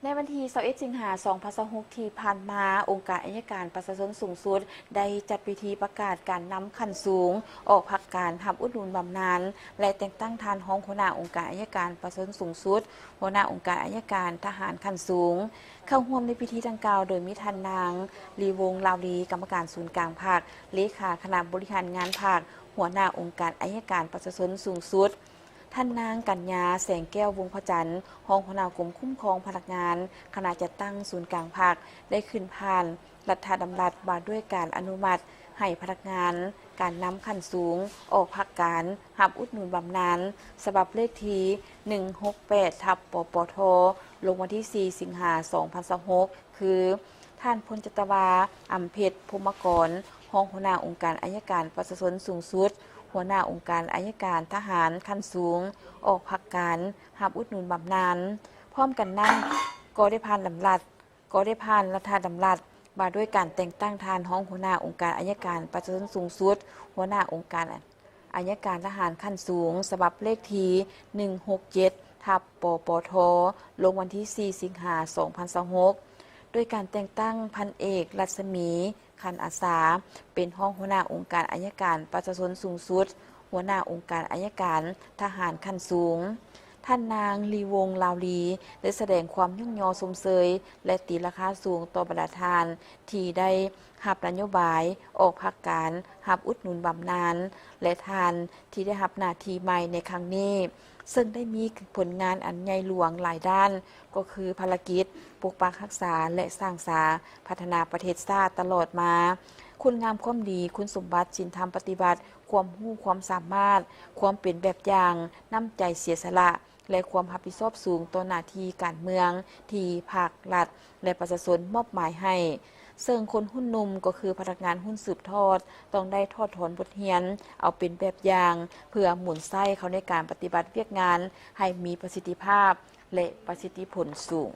ໃນວັນທີຊາວເອັດ ສິງຫາ ສອງພັນຊາວຫົກ ທີ່ຜ່ານມາ, ອົງການໄອຍະການປະຊາຊົນສູງສຸດ ໄດ້ຈັດພິທີປະກາດການນຳຂັ້ນສູງອອກພັກການຮັບອຸດໜູນບຳນານ ແລະ ແຕ່ງຕັ້ງທ່ານຮອງຫົວໜ້າອົງການໄອຍະການປະຊາຊົນສູງສຸດ, ຫົວໜ້າອົງການໄອຍະການທະຫານຂັ້ນສູງ. ເຂົ້າຮ່ວມໃນພິທີດັ່ງກ່າວໂດຍມີທ່ານນາງ ລີວົງ ລາວລີ ກຳມະການສູນກາງພັກ, ເລຂາຄະນະບໍລິຫານງານພັກ, ຫົວໜ້າອົງການໄອຍະການປະຊາຊົນສູງສຸດ, ທ່ານນາງ ກັນຍາ ແສງແກ້ວວົງພະຈັນ ຮອງຫົວໜ້າກົມຄຸ້ມຄອງພະນັກງານ ຄະນະຈັດຕັ້ງສູນກາງພັກ ໄດ້ຂຶ້ນຜ່ານລັດຖະດຳລັດວ່າດ້ວຍການອະນຸມັດໃຫ້ພະນັກງານການນຳຂັ້ນສູງອອກພັກການຮັບອຸດໜູນບຳນານ ສະບັບເລກທີ ໜຶ່ງຫົກແປດ ທັບ ປປທ ລົງວັນທີ ສີ່ ສິງຫາ ສອງພັນຊາວຫົກ ຄື ທ່ານ ພົນຈັດຕະວາ ອຳເພັດ ພົມມະກອນ ຮອງຫົວໜ້າອົງການໄອຍະການປະຊາຊົນສູງສຸດ, ຫົວໜ້າອົງການໄອຍະການທະຫານຂັ້ນສູງ ອອກພັກການຮັບອຸດໜູນບຳນານ. ພ້ອມກັນນັ້ນ, ກໍໄດ້ຜ່ານດຳລັດ, ກໍໄດ້ຜ່ານລັດຖະດຳລັດວ່າດ້ວຍການແຕ່ງຕັ້ງທ່ານຮອງຫົວໜ້າອົງການໄອຍະການປະຊາຊົນສູງສຸດ, ຫົວໜ້າອົງການໄອຍະການທະຫານຂັ້ນສູງ ສະບັບເລກທີ ໜຶ່ງຫົກເຈັດ ທັບ ປປທ ລົງວັນທີ ສີ່ ສິງຫາ ສອງພັນຊາວຫົກ ໂດຍການແຕ່ງຕັ້ງພັນເອກ ລັດສະໝີ ຂັນອາສາ ເປັນຮອງຫົວໜ້າອົງການໄອຍະການປະຊາຊົນສູງສຸດ, ຫົວໜ້າອົງການໄອຍະການທະຫານຂັ້ນສູງ. ທ່ານນາງ ລີວົງ ລາວລີ ໄດ້ສະແດງຄວາມຍ້ອງຍໍຊົມເຊີຍ ແລະ ຕີລາຄາສູງຕໍ່ບັນດາທ່ານທີ່ໄດ້ຮັບນະໂຍບາຍອອກພັກການຮັບອຸດໜູນບຳນານ ແລະ ທ່ານທີ່ໄດ້ຮັບໜ້າທີ່ໃໝ່ໃນຄັ້ງນີ້, ເຊິ່ງໄດ້ມີຜົນງານອັນໃຫຍ່ຫຼວງຫຼາຍດ້ານ ກໍຄືພາລະກິດປົກປັກຮັກສາ ແລະ ສ້າງສາພັດທະນາປະເທດຊາດຕະຫຼອດມາ. ຄຸນງາມຄວາມດີ, ຄຸນສົມບັດ, ສິນທຳປະຕິບັດ, ຄວາມຮູ້ຄວາມສາມາດ, ຄວາມເປັນແບບຢ່າງ, ນ້ຳໃຈເສຍສະຫຼະ ແລະ ຄວາມຮັບຜິດຊອບສູງຕໍ່ໜ້າທີ່ການເມືອງທີ່ພັກ, ລັດ ແລະ ປະຊາຊົນມອບໝາຍໃຫ້, ເຊິ່ງຄົນຮຸ່ນໜຸ່ມກໍຄືພະນັກງານຮຸ່ນສືບທອດ ຕ້ອງໄດ້ຖອດຖອນບົດຮຽນເອົາເປັນແບບຢ່າງ ເພື່ອໝູນໃຊ້ເຂົ້າໃນການປະຕິບັດວຽກງານໃຫ້ມີປະສິດທິພາບ ແລະ ປະສິດທິຜົນສູງ.